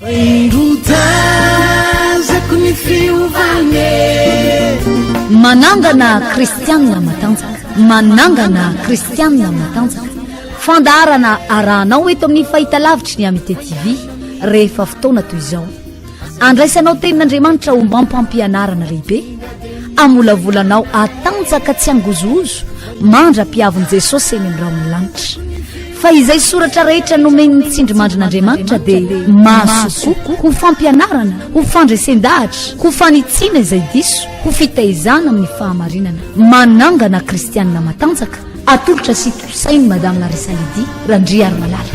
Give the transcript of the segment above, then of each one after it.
Indro tazako ny fiovana e. Manangana kristianina matanjaka. Manangana kristianina matanjaka. Fandaharana arahanao eto amin'ny fahitalavitry ny Amitié TV rehefa fotoana toy izao. Andraisanao tenin'Andriamanitra ombam-pampianarana lehibe, amolavolanao hatanjaka tsy hangozohozo mandra-piavin'i Jesosy eny amin'ny rahon'ny lanitra. Fa izay soratra rehetra nomen'ny tsindrimandrin'Andriamanitra dia mahasoa koa ho fampianarana, ho fandresen-dahatra, ho fanitsiana izay diso, ho fitaizana amin'ny fahamarinana. Manangana kristianina matanjaka, atolotra sy tontosain'i Madame Larissa Lydie Randriarimalala.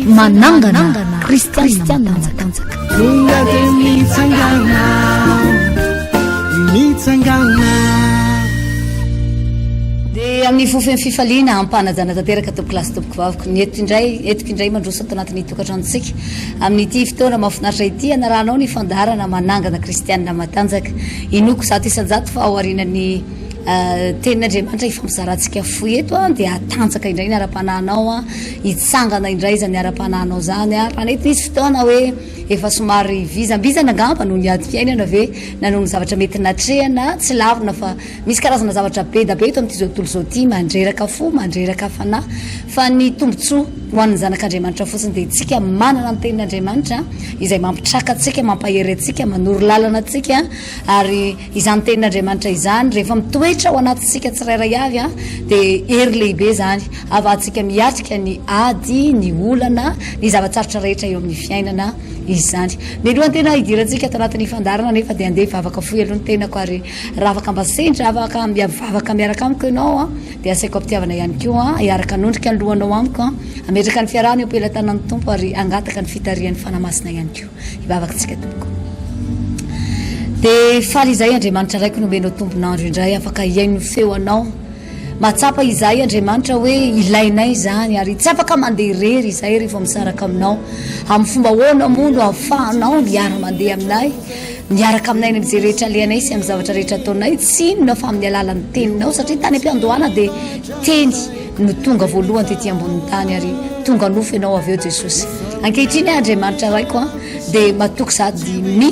Manangana kristianina matanjaka. Tonga dia mitsangana, mitsangana. Dia amin'ny fo feno fifaliana ampanajana tanteraka tompoko lahy sy tompoko vaviko ny eto indray entiko indray mandroso ato anatin'ny tokantranontsika amin'ity fotoana mahafinaritra ity anarahanao ny fandaharana manangana kristianina matanjaka. Inoako 100% fa ao aorianan'ny Tenin'Andriamanitra hifampizarantsika fohy eto dia hatanjaka indray ny ara-panahinao, hitsangana indray izany ara-panahinao izany. Raha nety nisy fotoana hoe efa somary vizambizana angamba noho ny adim-piainana ve na noho ny zavatra mety natrehana, tsy lavina fa misy karazana zavatra be da be eto amin'ity izao tontolo izao ity mandreraka fo, mandreraka fanahy. Fa ny tombontsoa ho an'ny zanak'Andriamanitra fotsiny dia isika manana ny Tenin'Andriamanitra izay mampitraka antsika, mampahery antsika, manoro lalana antsika ary Izany tenin'Andriamanitra izany rehefa mitoetra ao anatintsika tsirairay avy dia hery lehibe izany ahafahantsika miatrika ny ady, ny olana, ny zava-tsarotra rehetra eo amin'ny fiainana izany. Mialohan'ny tena hidirantsika ato anatin'ny fandaharana anefa dia andeha hivavaka fohy aloha ny tenako ary raha afaka mba sendra afaka mivavaka miaraka amiko ianao dia asaiko am-pitiavana ihany koa hiaraka hanondrika ny lohanao amiko, hametraka ny fiarahana eo am-pelatanan'ny Tompo ary hangataka ny fitarihan'ny Fanahy Masina ihany koa. Hivavaka tsika tompoko. Dia faly izahay Andriamanitra Raiko nomenao tombon'andro indray afaka hihaino ny feo anao. Mahatsapa izahay Andriamanitra hoe ilainay izany ary tsy afaka mandeha irery izahay rehefa misaraka aminao. Amin'ny fomba ahoana moa no ahafahanao miara-mandeha aminay, miaraka aminay any amin'izay rehetra alehanay sy amin'ny zavatra rehetra ataonay? Tsy inona fa amin'ny alalan'ny teninao satria tany am-piandohana dia teny no tonga voalohany tety ambonin'ny tany ary tonga nofo ianao avy eo Jesosy. Ankehitriny aho Andriamanitra Raiko a, dia matoky sady mino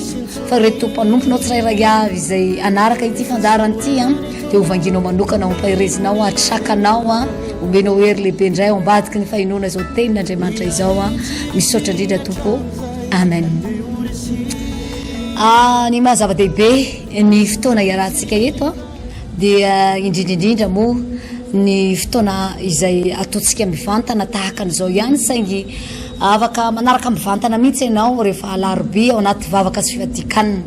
fa ireto mpanomponao tsirairay avy izay hanaraka ity fandaharana ity a, dia ho vanginao manokana, ho ampaherezinao, hatrakanao a, omenao hery lehibe indray ao ambadiky ny fahenoana izao tenin'Andriamanitra izao a. Misaotra indrindra Tompo. Amen. Ah, ny maha zava-dehibe ny fotoana iarahantsika eto a. Dia indrindra indrindra moa ny fotoana izay ataontsika mivantana tahaka an'izao ihany saingy afaka manaraka mivantana mihitsy ianao rehefa alarobia ao anaty vavaka sy fifadian-kanina.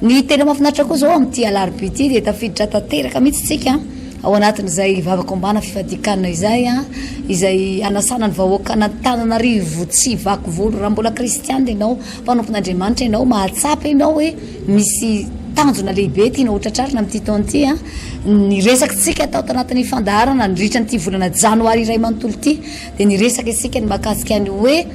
Ny tena mahafinaritra koa izao amin'ity alarobia ity dia tafiditra tanteraka mihitsy isika ao anatin'izay vavaka ombana fifadian-kanina izay, izay hanasana ny vahoakan'Antananarivo tsy vaky volo. Raha mbola kristianina ianao, mpanompon'Andriamanitra ianao, mahatsapa ianao hoe Misy tanjona lehibe tiana hotratrarina amin'ity taona ity. Ny resakitsika tao tanatin'ny fandaharana nandritra an'ity volana janoary iray manontolo ity dia niresaka isika ny mahakasika ny hoe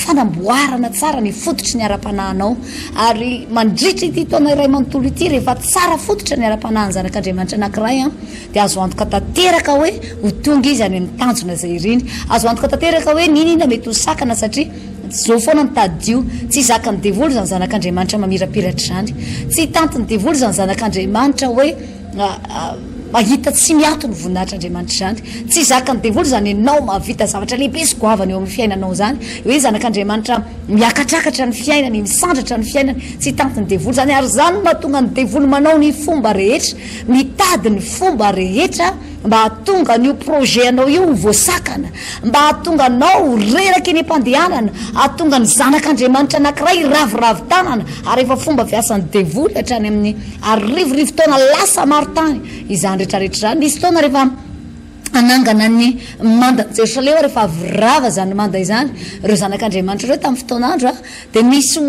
fanamboarana tsara ny fototry ny ara-panahinao. Ary mandritra ity taona iray manontolo ity rehefa tsara fototra ny ara-panahin'ny zanak'Andriamanitra anankiray dia azo antoka tanteraka hoe ho tonga izy any amin'ny tanjona izay iriny. Azo antoka tanteraka hoe n'inona mety ho sakana satria Zao foana ny tadidio, tsy zakan'ny devoly izany zanak'Andriamanitra mamirapiratra izany. Tsy tantin'ny devoly izany zanak'Andriamanitra hoe mahita tsy miato ny voninahitr'Andriamanitra izany. Tsy zakan'ny devoly izany ianao mahavita zavatra lehibe sy goavana eo amin'ny fiainanao izany. Hoe zanak'Andriamanitra miakatrakatra ny fiainany, misandratra ny fiainany. Tsy tantin'ny devoly izany ary izany no mahatonga ny devoly manao ny fomba rehetra, mitady ny fomba rehetra mba hahatonga an'io projet anao io ho voasakana, mba hahatonga anao ho reraka eny am-pandehanana, hahatonga ny zanak'Andriamanitra anankiray hiraviravy tanana, ary efa fomba fiasan'ny devoly hatrany amin'ny arivorivo taona lasa maro tany izany rehetrarehetra izany. Nisy fotoana rehefa hanangana ny mandan'i Jerosalema, rehefa avy rava izany manda izany, ireo zanak'Andriamanitra ireo tamin'ny fotoan'andro, Dia nisy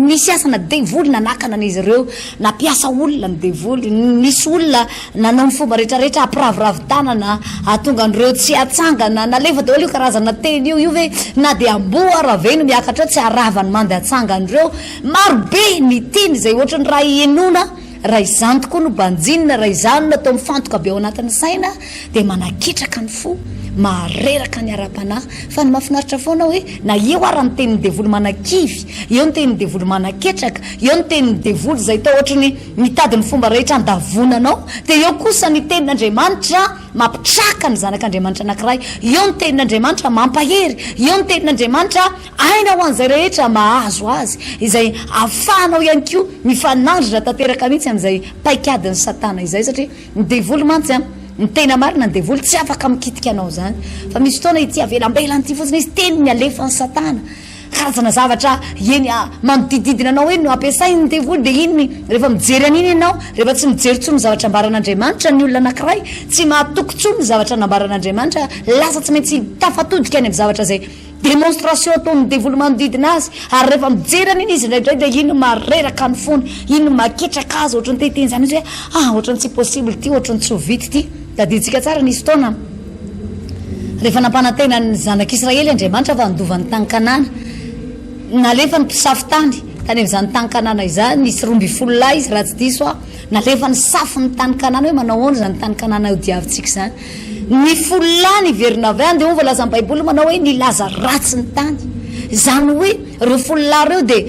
nisy asana devoly nanakana an'izy ireo, nampiasa olona ny devoly, nisy olona nanao ny fomba rehetra rehetra hampiraviravy tanana, hahatonga an'ireo tsy hatsangana, nalefa daholo io karazana teny io, io ve na dia amboa ara ve no miakatra eo tsy harava ny manda hatsangan'ireo, maro be ny teny izay ohatran'ny raha henoina, raha izany tokoa no banjinina, raha izany no atao mifantoka be ao anatin'ny saina dia manaketraka ny fo. mahareraka ny ara-panahy. Fa ny mahafinaritra foana hoe na eo ara ny tenin'ny devoly manakivy, eo ny tenin'ny devoly manaketraka, eo ny tenin'ny devoly izay toa ohatry ny mitady ny fomba rehetra handavoana anao, dia eo kosa ny tenin'Andriamanitra mampitraka ny zanak'Andriamanitra anankiray, eo ny tenin'Andriamanitra mampahery, eo ny tenin'Andriamanitra aina ho an'izay rehetra mahazo azy, izay ahafahanao ihany koa mifanandrina tanteraka mihitsy amin'izay paikadin'i Satana izay, satria ny devoly mantsy an, ny tena marina ny devoly tsy afaka mikitika anao izany, fa misy fotoana ity avelambelany ity fotsiny izy, teniny alefan'i Satana, karazana zavatra eny manodidididina anao eny no ampiasain'ny devoly, dia iny rehefa mijery an'iny ianao, rehefa tsy mijery intsony ny zavatra ambaran'Andriamanitra ny olona anankiray, tsy mahatoky intsony ny zavatra nambaran'Andriamanitra, lasa tsy maintsy tafatodika any amin'ny zavatra izay Démonstration ataon'ny devoly manodidina azy, ary rehefa mijery an'iny izy indraindray dia iny no mahareraka ny fony, iny no mahaketraka azy, ohatran'ny te hiteny izany izy hoe ah ohatran'ny tsy possible ity, ohatran'ny tsy ho vita ity. Tadidintsika tsara nisy fotoana rehefa nampanantena ny zanak'Israely Andriamanitra fa handova ny tany Kanana, nalefa ny mpisafo tany tany amin'izany tany Kanana izany, nisy 12 lahy izy raha tsy diso aho, nalefa nisafo ny tany Kanana hoe manao ahoana izany tany Kanana hodiavintsika izany. Ny fololahy niverina avy any dia hoy voalazan'ny baiboly manao hoe nilaza ratsy ny tany. Izany hoe ireo fololahy ireo dia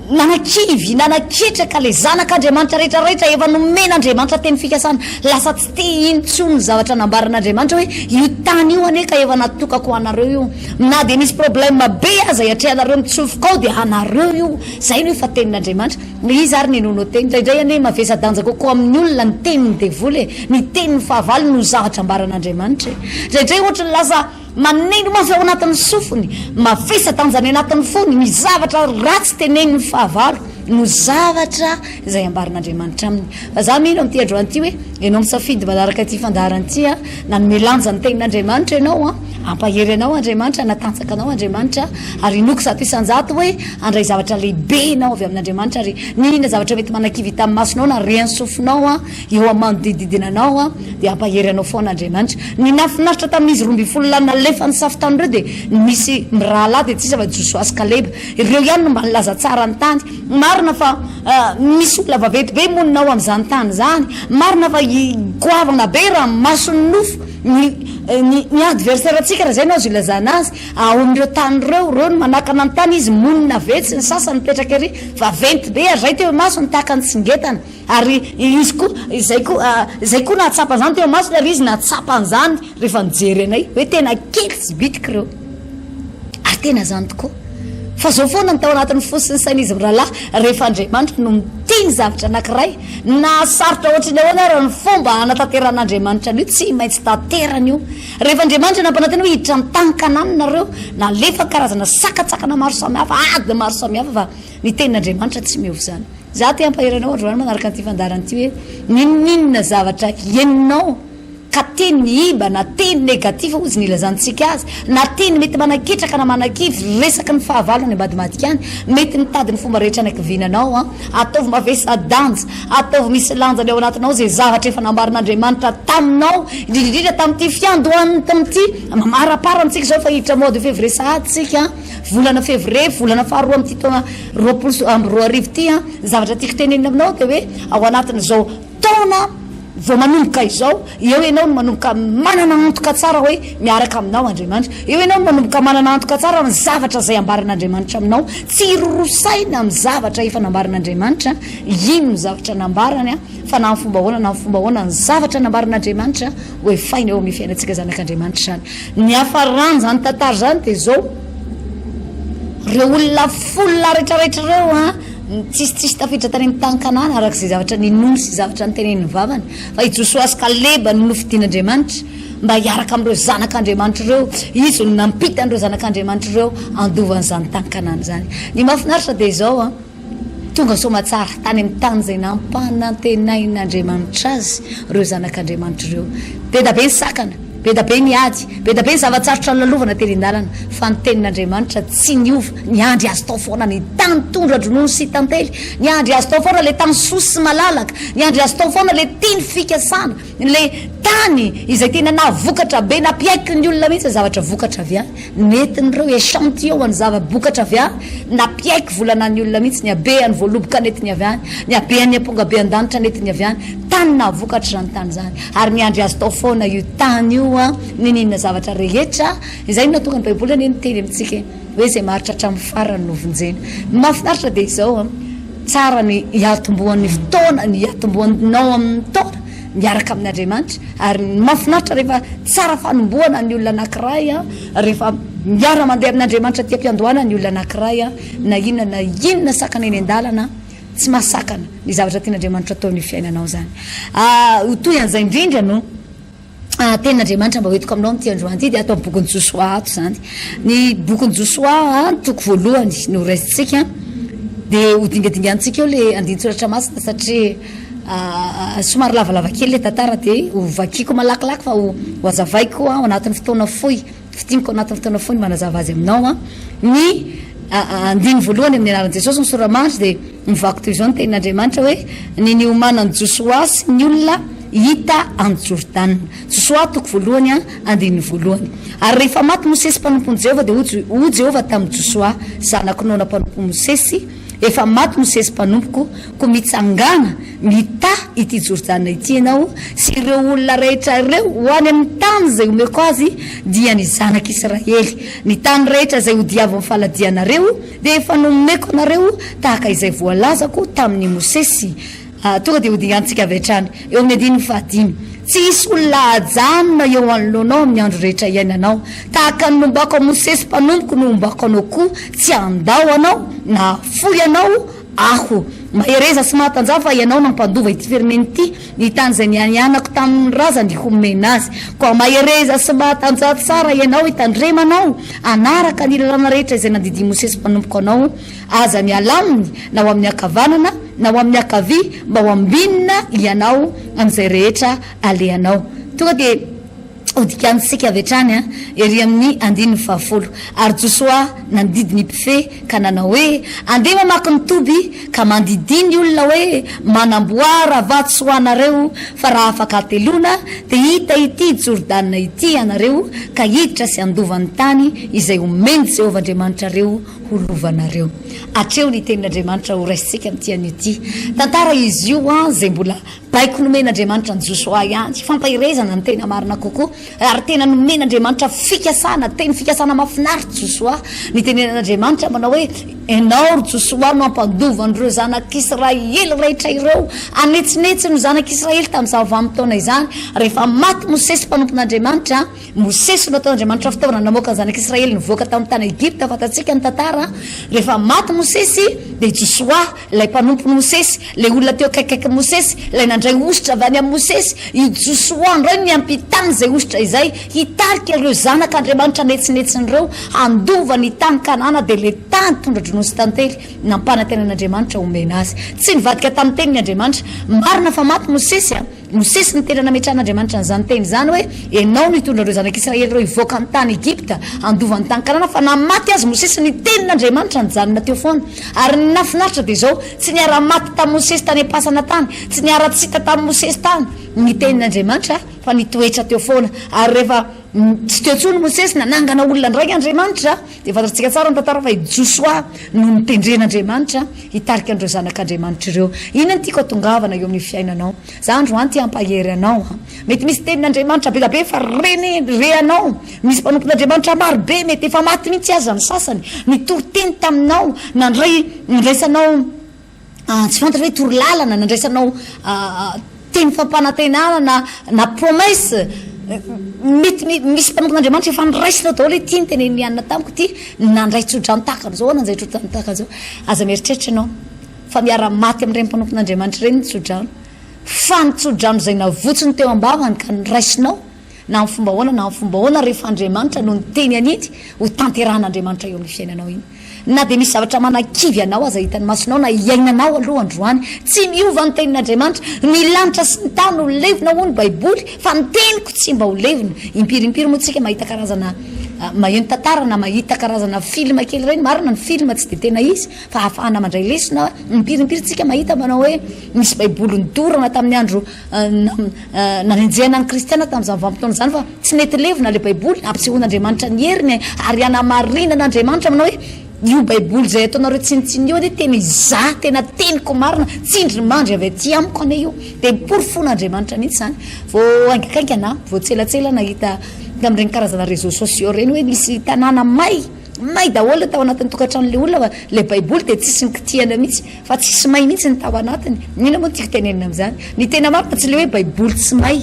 nanakivy, nanaketraka ilay zanak'Andriamanitra rehetra rehetra efa nomen'Andriamanitra teny fikasana. Lasa tsy te hino intsony ny zavatra nambaran'Andriamanitra hoe io tany io anie ka efa natokako ho anareo io. Na dia misy problème be aza iatrehanareo mitsofoka ao dia anareo io. Izay no efa tenin'Andriamanitra. Iza ary ny henoinao teny? Indraindray anie mavesa-danja kokoa amin'ny olona ny tenin'ny devoly e! Ny tenin'ny fahavalo no zavatra ambaran'Andriamanitra e! Indraindray ohatry ny lasa maneno mafy ao anatin'ny sofiny, mavesa-danja any anatin'ny fony ny zavatra ratsy tenenin'ny fahavalo no zavatra izay ambaran'Andriamanitra aminy. Fa za mino amin'ity androany ity hoe ianao misafidy manaraka ity fandaharana ity an, nanome lanja ny tenin'Andriamanitra ianao an, hampahery anao Andriamanitra, hanatanjaka anao Andriamanitra, ary inoako 100% hoe handray zavatra lehibe ianao avy amin'Andriamanitra, ary n'inona zavatra mety manakivy hita amin'ny masonao na rehan'ny sofinao an, eo amin'ny manodididina anao an, dia hampahery anao foana Andriamanitra. Ny nahafinaritra tamin'izy 12 lahy nalefa nisafo tany ireo dia nisy mirahalahy dia tsy iza fa Josoa sy Kaleba. Ireo ihany no mba nilaza tsara ny tany. Marina fa misy olona vaventy be monina ao amin'izany tany izany. Marina fa goavana be raha ny mason'ny nofo ny ny ny adversaire-ntsika raha izay no azo ilazana azy ao amin'ireo tany ireo. Ireo no manakana ny tany, izy monina avy etsy, ny sasany mipetraka ery. Vaventy be ary izay teo imasony tahaka ny tsingetana. Ary izy koa, izay koa, izay koa nahatsapa an'izany teo imasony ary izy nahatsapa an'izany rehefa nijery anay hoe tena kely sy bitika ireo. Ary tena izany tokoa. Fa izao foana ny tao anatin'ny fo sy ny sain'izy mirahalahy, rehefa Andriamanitra no miteny zavatra anankiray, na sarotra ohatry ny ahoana ary ny fomba hanatanteran'Andriamanitra an'io, tsy maintsy tanterany io. Rehefa Andriamanitra nampanantena hoe hiditra ny tany Kanana nareo, nalefa karazana sakantsakana maro samihafa, ady maro samihafa, fa ny tenin'Andriamanitra tsy miova izany. Izaho te hampahery anao androany manaraka an'ity fandaharana ity hoe, n'inon'inona zavatra henonao, Ka teny miiba na teny negatif hozy ny ilazantsika azy, na teny mety manaketraka na manakivy, resaky ny fahavalo any ambadimadika any, mety mitady ny fomba rehetra hanakiviana anao an, ataovy mavesa-danja, ataovy misy lanjany ao anatinao izay zavatra efa nambaran'Andriamanitra taminao, indrindra indrindra tamin'ity fiandohan'ny taona ity, mamaraparana tsika izao fa hiditra mois de février sahady tsika an, volana février, volana faharoa amin'ity taona 2020 ity an, ny zavatra tiako tenenina aminao dia hoe ao anatin'izao taona vao manomboka izao, eo ianao no manomboka manana antoka tsara hoe miaraka aminao Andriamanitra. Eo ianao no manomboka manana antoka tsara amin'ny zavatra izay ambaran'Andriamanitra aminao. Tsy hiroroa saina amin'ny zavatra efa nambaran'Andriamanitra, ino ny zavatra nambarany, fa na amin'ny fomba ahoana na amin'ny fomba ahoana ny zavatra nambaran'Andriamanitra ho efaina eo amin'ny fiainantsika zanak'Andriamanitra izany. Ny hafaran'izany tantara izany dia izao, ireo olona folo lahy rehetrarehetra ireo an, Tsisy tsisy tafiditra tany amin'ny tany Kanana araka izay zavatra ninoany sy zavatra notenenin'ny vavany, fa i Josoa sy Kaleba no nofidin'Andriamanitra mba hiaraka amin'ireo zanak'Andriamanitra ireo. Izy no nampita an'ireo zanak'Andriamanitra ireo handova an'izany tany Kanana izany. Ny mahafinaritra dia izao an, tonga soamatsara tany amin'ny tany izay nampanantenain'Andriamanitra azy ireo zanak'Andriamanitra ireo. Be da be ny sakana. Be da be ny ady, be da be ny zava-tsarotra nolalovana teny an-dalana, fa ny tenin'Andriamanitra tsy niova, niandry azy tao foana ny tany tondra-dronono sy tantely, niandry azy tao foana ilay tany soa sy malalaka, niandry azy tao foana ilay teny fikasana, ilay. tany izay tena nahavokatra be, nampiaiky ny olona mihitsy ny zavatra vokatra avy any. Nentin'ireo échantillon an'ny zava-bokatra avy any, nampiaiky volana ny olona mihitsy ny habean'ny voaloboka nentiny avy any, ny habean'ny ampongabe an-danitra nentiny avy any. Tany nahavokatra izany tany izany. Ary niandry azy tao foana io tany io, n'inon'inona zavatra rehetra. Izay no nahatonga ny Baiboly anie miteny amintsika hoe izay maharitra hatramin'ny farany no vonjena. Ny mahafinaritra dia izao, tsara ny hiatombohan'ny fotoana, ny hiatombohanao amin'ny taona miaraka amin'Andriamanitra. Ary ny mahafinaritra rehefa tsara fanombohana ny olona anankiray, rehefa miara-mandeha amin'Andriamanitra aty am-piandohana ny olona anankiray, na inona na inona sakana eny an-dalana, tsy mahasakana ny zavatra tian'Andriamanitra atao ny fiainanao izany. Ho toy an'izay indrindra no. Tenin'Andriamanitra mba hoentiko aminao amin'ity androany ity dia ato amin'ny bokin'i Josoa ato izany. Ny bokin'i Josoa, toko voalohany no raisintsika, dia ho dingadinganintsika eo ilay andinin-tsoratra masina satria somary lavalava kely ilay tantara dia ho vakiko malakilaky fa ho hazavaiko ao anatin'ny fotoana fohy. Fintiniko anatin'ny fotoana fohy ny manazava azy aminao an. Ny andininy voalohany amin'ny anaran'i Jesosy ny sora-mandry dia mivaky toy izao ny tenin'Andriamanitra hoe ny niomanan'i Josoa sy ny olona hita an'i Jordana. Josoa toko voalohany an, andininy voalohany. Ary rehefa maty Mosesy mpanompon'i Jehovah dia hoy Jehovah tamin'i Josoa zanak'i Nona mpanompon'i Mosesy, Efa maty Mosesy mpanompoko, koa mitsangàna, mità ity Jordana ity ianao sy ireo olona rehetra ireo ho any amin'ny tany izay omeko azy, dia ny zanak'Israely. Ny tany rehetra izay hodiavin'ny faladianareo dia efa nomeko anareo, tahaka izay voalazako tamin'i Mosesy. Tonga dia hodinganintsika avy hatrany eo amin'ny andininy fahadimy. Tsy hisy olona hajanona eo anoloanao amin'ny andro rehetra iainanao. Tahaka ny nombako an'i Mosesy mpanompoko no hombako anao koa, tsy handao anao na hahafoy anao Aho. Mahereza sy mahatanjaha fa ianao no hampandova ity firenena ity, ny tany izay nianianako tamin'ny razany homena azy. Koa mahereza sy mahatanjaha tsara ianao hitandremanao hanaraka ny lalàna rehetra izay nandidian'i Mosesy mpanompoko anao, Aza miala aminy na ho amin'ny ankavanana na ho amin'ny ankavia mba ho ambinina ianao amin'izay rehetra alehanao. Tonga dia hodikantsika avy hatrany ery amin'ny andininy fahafolo. Ary Josoa nandidy ny mpifehy ka nanao hoe, Andeha mamaky ny toby ka mandidia ny olona hoe, Manamboara vatsy ho anareo, fa raha afaka hateloana dia hita ity Jordana ity ianareo ka hiditra sy handova ny tany izay homen'i Jehovah Andriamanitrareo ho lovanareo. Hatreo ny tenin'Andriamanitra ho raisintsika amin'ity anio ity. Tantara izy io an, izay mbola baiko nomen'Andriamanitra an'i Josoa ihany. Fampaherezana ny tena marina kokoa. Ary tena nomen'Andriamanitra fikasana, teny fikasana mahafinaritra Josoa. Nitenenan'Andriamanitra manao hoe, Ianao ry Josoa no hampandova an'ireo zanak'Israely rehetra ireo. Hanetsinetsy ny zanak'Israely tamin'izany vanim-potoana izany. Rehefa maty Mosesy mpanompon'Andriamanitra, Mosesy no nataon'Andriamanitra fitaovana namoaka ny zanak'Israely nivoaka tamin'ny tany Egypta, fantatsika ny tantara. Rehefa maty Mosesy, dia i Josoa, ilay mpanompon'i Mosesy, ilay olona teo akaikikaikin'i Mosesy, ilay nandray hosotra avy any amin'i Mosesy, i Josoa indray no niampitany izay hosotra izay, hitarika ireo zanak'Andriamanitra netsinetsiny ireo handova ny tany Kanana, dia ilay tany tondra-dronono sy tantely nampanantenan'Andriamanitra homena azy. Tsy nivadika tamin'ny teniny Andriamanitra. Marina fa maty Mosesy a! Mosesy no tena nametrahan'Andriamanitra an'izany teny izany hoe, Ianao no hitondra ireo zanak'Israely ireo hivoaka ny tany Egypta, handova ny tany Kanana, fa na maty aza Mosesy, ny tenin'Andriamanitra nijanona teo foana. Ary ny nahafinaritra dia izao, tsy niara-maty tamin'i Mosesy tany am-pasana tany, tsy niara-tsy hita tamin'i Mosesy tany ny tenin'Andriamanitra, fa nitoetra teo foana. Ary rehefa tsy teo intsony Mosesy, nanangana olona indray Andriamanitra, Dia fantatsika tsara ny tantara fa i Josoa no notendren'Andriamanitra hitarika an'ireo zanak'Andriamanitra ireo. Inona no tiako hatongavana eo amin'ny fiainanao? Za androany te hampahery anao an. Mety misy tenin'Andriamanitra be dia be efa rene, re anao. Misy mpanompon'Andriamanitra maro be, mety efa maty mihitsy aza ny sasany, nitory teny taminao, nandray, nandraisanao. Tsy fantatra hoe torolalana nandraisanao teny fampanantenana na na promesse mety misy mpanompon'Andriamanitra efa niraisinao daholo hoe ity ny tenenin'i Anna tamiko ity, nandray tsodrano tahaka an'izao aho, nandray tsodrano tahaka an'izao. Aza mieritreritra ianao fa miara-maty amin'ireny mpanompon'Andriamanitra ireny ny tsodrano fa ny tsodrano izay navotsiny teo am-bavany ka niraisinao na amin'ny fomba ahoana na amin'ny fomba ahoana rehefa Andriamanitra no niteny an'iny ho tanterahan'Andriamanitra eo amin'ny fiainanao iny. Na dia misy zavatra manakivy anao aza hitan'ny masonao na iainanao aloha androany, tsy miova ny tenin'Andriamanitra. Ny lanitra sy ny tany ho levona hoy ny Baiboly, fa ny teniko tsy mba ho levona. Impiry impiry moa tsika mahita karazana Maheno tantara na mahita karazana film kely ireny, marina ny film tsy dia tena izy fa ahafahana mandray lesona, impiry impiry tsika mahita manao hoe nisy baiboly nodorana tamin'ny andro nanenjehana ny kristiana tamin'izany vanim-potoana izany fa tsy nety levona ilay baiboly, ampisehoan'Andriamanitra ny heriny ary hanamarinan'Andriamanitra manao hoe io baiboly izay ataonareo tsinontsinona io anie tena izaho tena teniko marina, tsindry mandry avy aty amiko anie io, dia porofoin'Andriamanitra mihitsy izany, vao haingankaingana vao tselatsela nahita Tamin'ireny karazana réseaux sociaux ireny hoe nisy tanàna may, may daholo tao anatin'ny tokantranon'ilay olona fa ilay baiboly dia tsisy nikitihana mihitsy fa tsisy may mihitsy ny tao anatiny. Inona moa no tiako tenenina amin'izany? Ny tena marina tsy ilay hoe baiboly tsy may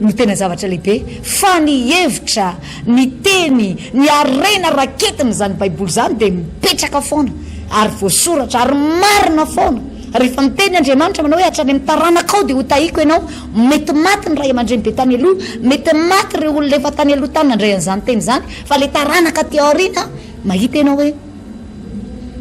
no tena zavatra lehibe fa ny hevitra, ny teny, ny harena raketin'izany baiboly izany dia mipetraka foana ary voasoratra ary marina foana. Rehefa miteny Andriamanitra manao hoe hatrany amin'ny taranakao dia hotahiko ianao, mety maty ny ray aman-dreny be tany aloha, mety maty ireo olona efa tany aloha tany nandray an'izany teny izany, fa ilay taranaka aty aoriana mahita ianao hoe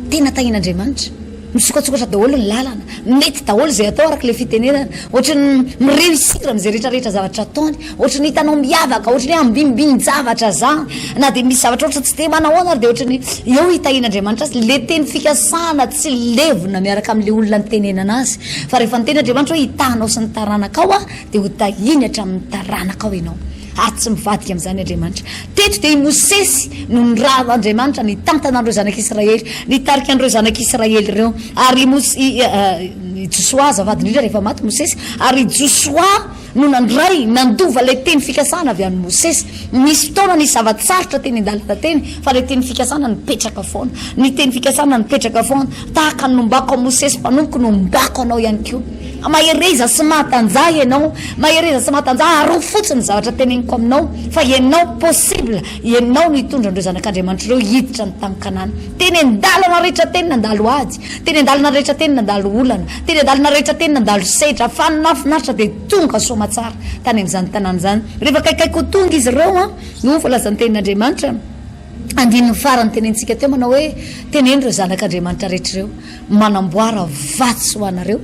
tena tahian'Andriamanitra. Misokatsokatra daholo ny lalana, mety daholo izay atao araka ilay fitenenana, ohatry ny mi-reussir amin'izay rehetra rehetra zavatra ataony, ohatry ny hitanao miavaka, ohatry ny hoe ambinimbinin-javatra izany, na dia misy zavatra ohatry ny tsy dia manahoana ary dia ohatry ny eo hitahian'Andriamanitra azy, ilay teny fikasana tsy levona miaraka amin'ilay olona nitenenana azy, fa rehefa niteny Andriamanitra hoe hitahanao sy ny taranakao aho dia ho tahiany hatramin'ny taranakao ianao. Ary tsy mivadika amin'izany Andriamanitra. Teto dia i Mosesy no nirahan'Andriamanitra nitantana an'ireo zanak'Israely, nitarika an'ireo zanak'Israely ireo. Ary i Mos-, i, i Josoa, azafady indrindra, rehefa maty Mosesy, ary i Josoa no nandray, nandova ilay teny fikasana avy amin'i Mosesy. Nisy fotoana nisy zava-tsarotra teny an-dalana teny, fa ilay teny fikasana nipetraka foana. Ny teny fikasana nipetraka foana. Tahaka ny nombako an'i Mosesy mpanompoko no nombako anao ihany koa. Mahereza sy mahatanjaha ianao, mahereza sy mahatanjaha, aroa fotsiny ny zavatra teneniko aminao, fa ianao possible, ianao no hitondra an'ireo zanak'Andriamanitra ireo hiditra ny tany Kanana. Teny an-dalana rehetra teny nandalo ady, teny an-dalana rehetra teny nandalo olana, teny an-dalana rehetra teny nandalo sedra, fa ny nahafinaritra dia tonga soamatsara tany amin'izany tanàna izany. Rehefa akaikaiky ho tonga izy ireo an, no voalazan'ny tenin'Andriamanitra, andininy farany tenenitsika teo manao hoe, teneno ireo zanak'Andriamanitra rehetra ireo, Manamboara vatsy ho anareo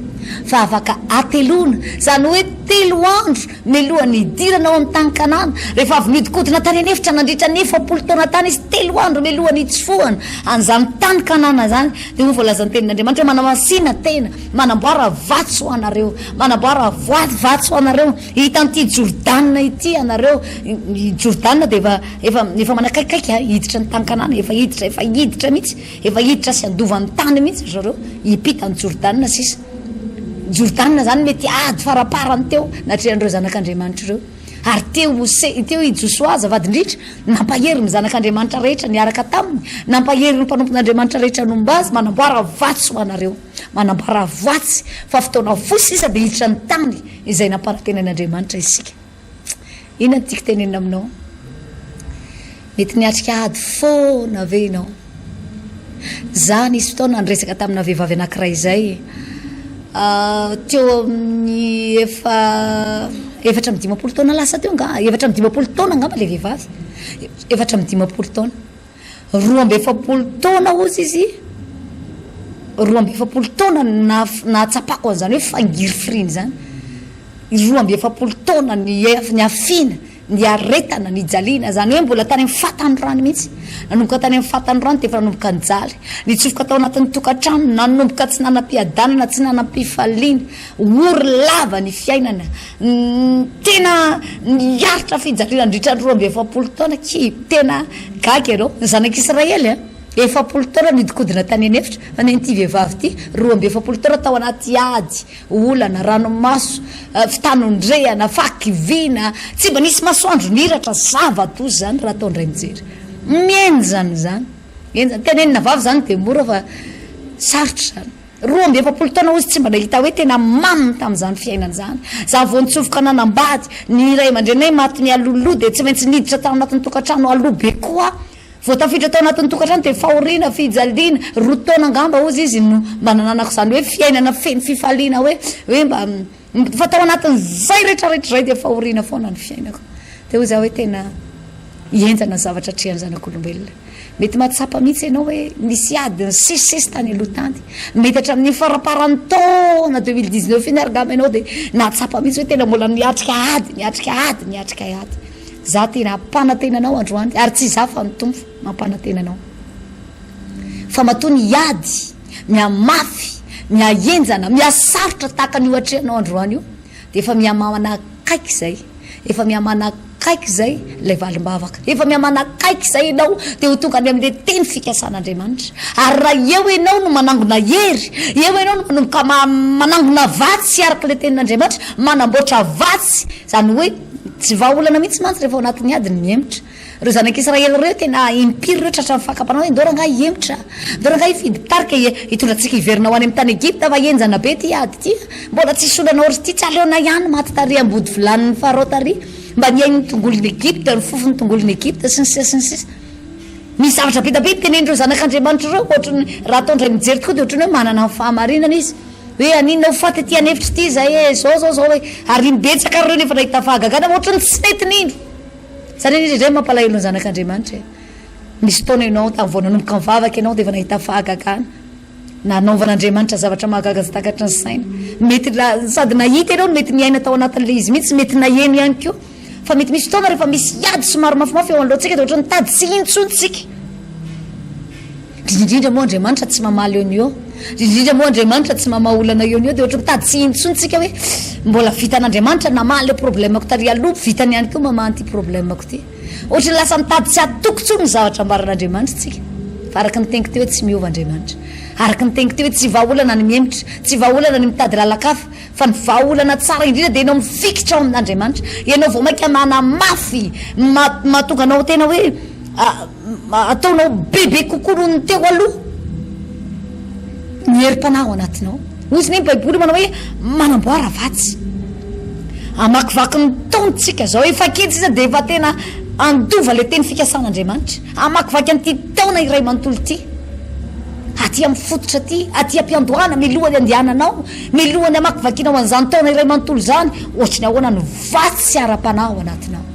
fa afaka hateloana, izany hoe telo andro mialohan'ny hidirana ao amin'ny tany Kanana. Rehefa avy nihodinkodina tany an'efitra nandritra ny 40 taona tany izy, telo andro mialohan'ny hitsofohana an'izany tany Kanana izany, dia hoy voalazan'ny tenin'Andriamanitra hoe, Manamasina tena, manamboara vatsy ho anareo, manamboara vatsy ho anareo, hitan'ity Jordana ity ianareo. I Jordana dia efa, efa, efa manakaikaiky hiditra ny tany Kanana, efa hiditra, efa hiditra mihitsy. Efa hiditra sy handova ny tany mihitsy ry zareo, hiampita an'i Jordana sisa. Jordana izany mety ady faraparany teo natrehan'ireo zanak'Andriamanitra ireo. Ary teo Mose, teo i Josoa azafady indrindra, nampahery ny zanak'Andriamanitra rehetra niaraka taminy, nampahery ny mpanompon'Andriamanitra rehetra nomba azy, manamboara vatsy ho anareo, manamboara vatsy, fa fotoana fohy sisa dia hiditra ny tany izay nampanantenain'Andriamanitra isika. Inona no tiako tenenina aminao? Mety niatrika ady foana ve ianao? Za nisy fotoana niresaka tamina vehivavy anankiray izay teo amin'ny efa 54 taona lasa teo angaha, 54 taona angamba ilay vehivavy, 54 taona. 42 taona hozy izy, 42 taona no nahatsapako an'izany hoe fangirifiriana izany. 42 taona niafiana, niaretana, nijaliana, izany hoe mbola tany amin'ny fahatanorany mihitsy. Nanomboka tany amin'ny fahatanorany dia efa nanomboka nijaly. Nitsofoka tao anatin'ny tokantrano, nanomboka tsy nanam-piadanana, tsy nanam-pifaliana. Ory lava ny fiainana. Tena niaritra fijaliana nandritra ny 42 taona. Ki, tena gaga ianao. Ny zanak'Israely an, 40 taona nihodinkodina tany an'efitra, fa ny an'ity vehivavy ity, 42 taona tao anaty ady, olana, ranomaso, fitanondrehana, fahakiviana, tsy mba nisy masoandro nihiratra, zava-doza izany raha atao indray mijery. Mihenjana izany, henjana. Tenenina vava izany dia mora fa sarotra izany. 42 taona hozy tsy mba nahita hoe tena mamy tamin'izany fiainana izany. Za vao nitsofoka nanambady, ny ray aman-dreninay maty nialoloha dia tsy maintsy niditra tao anatin'ny tokantrano aloha be koa aho. Vao tafiditra tao anatin'ny tokantrano dia fahoriana, fijaliana, roa taona angamba hozy izy no mba nananako izany hoe fiainana feno fifaliana hoe hoe mba fa tao anatin'izay rehetra rehetra izay dia fahoriana foana ny fiainako. Dia hoy za hoe tena henjana ny zavatra atrehan'ny zanak'olombelona. Mety mahatsapa mihitsy ianao hoe nisy ady nisesisesy tany aloha tany. Mety hatramin'ny faramparan'ny taona 2019 iny ary angamba ianao dia nahatsapa mihitsy hoe tena mbola niatrika ady, niatrika ady, niatrika ady. Za tena hampanantena anao androany, ary tsy izaho fa ny Tompo mampanantena anao. Fa matoa ny ady mihamafy, mihahenjana, mihasarotra tahaka an'io atrehanao androany io, dia efa mihamanakaiky izay, efa mihamanakaiky izay ilay valim-bavaka. Efa mihamanakaiky izay ianao dia ho tonga any amin'ilay teny fikasan'Andriamanitra. Ary raha eo ianao no manangona hery, eo ianao no manomboka manangona vatsy araka ilay tenin'Andriamanitra, manamboatra vatsy, izany hoe tsy vahaolana mihitsy mantsy rehefa ao anatin'ny ady ny mihemotra. Ireo zanak'Israely ireo tena impiry ireo tratran'ny fakam-panahy hoe ndao rangahy hihemotra, ndao rangahy hifidy mpitarika hitondra antsika hiverina ho any amin'ny tany Egypta fa henjana be ity ady ity, mbola tsisy olana ory ity, tsy aleonay ihany maty tary ambody vilanin'ny Farao tary, mba nihaino ny tongolon'i Egypta, ny fofon'ny tongolon'i Egypta, sy ny sisa sy ny sisa. Misy zavatra be dia be tenenin'ireo zanak'Andriamanitra ireo, ohatran'ny raha atao indray mijery tokoa dia ohatran'ny hoe manana ny fahamarinana izy. Hoe haninona ho faty aty an'efitra ity izahay e, izao izao izao e, ary imbetsaka ary ireo nefa nahita fahagagana fa ohatran'ny tsy nety nino. Zany anie indraindray mampalahelo ny zanak'Andriamanitra e. Misy fotoana ianao tamin'ny vao nanomboka nivavaka ianao dia efa nahita fahagagana. Nanaovan'Andriamanitra zavatra mahagaga tsy takatry ny saina. Mety sady nahita ianao no mety niaina tao anatin'ilay izy mihitsy, mety naheno ihany koa. Fa mety misy fotoana rehefa misy ady somary mafimafy eo anoloantsika dia ohatran'ny mitady tsy hino intsony tsika. Indrindra indrindra moa Andriamanitra tsy mamaly eo no eo. Indrindra indrindra moa Andriamanitra tsy mamaha olana eo no eo dia ohatran'ny mitady tsy hino intsony tsika hoe mbola vitan'Andriamanitra namaha ilay problème-ko tary aloha, vitany ihany koa mamaha an'ity problème-ko ity. Ohatran'ny lasa mitady tsy hatoky intsony ny zavatra ambaran'Andriamanitra tsika. Fa araka ny teniko teo hoe tsy miova Andriamanitra. Araka ny teniko teo hoe tsy vahaolana ny mihemotra, tsy vahaolana ny mitady lalan-kafa. Fa ny vahaolana tsara indrindra dia ianao mifikitra ao amin'Andriamanitra. Ianao vao mainka manamafy, mahatonga anao tena hoe ataonao bebe kokoa noho ny teo aloha ny herim-panahy ao anatinao. Hoy izy ny Baiboly manao hoe manamboara vatsy. Hamakivaky ny taontsika izao, efa kely sisa dia efa tena handova ilay teny fikasan'Andriamanitra. Hamakivaky an'ity taona iray manontolo ity. Aty amin'ny fototra aty, aty am-piandohana, milohan'ny andehananao, milohan'ny hamakivakianao an'izany taona iray manontolo izany, ohatry ny ahoana ny vatsy ara-panahy ao anatinao.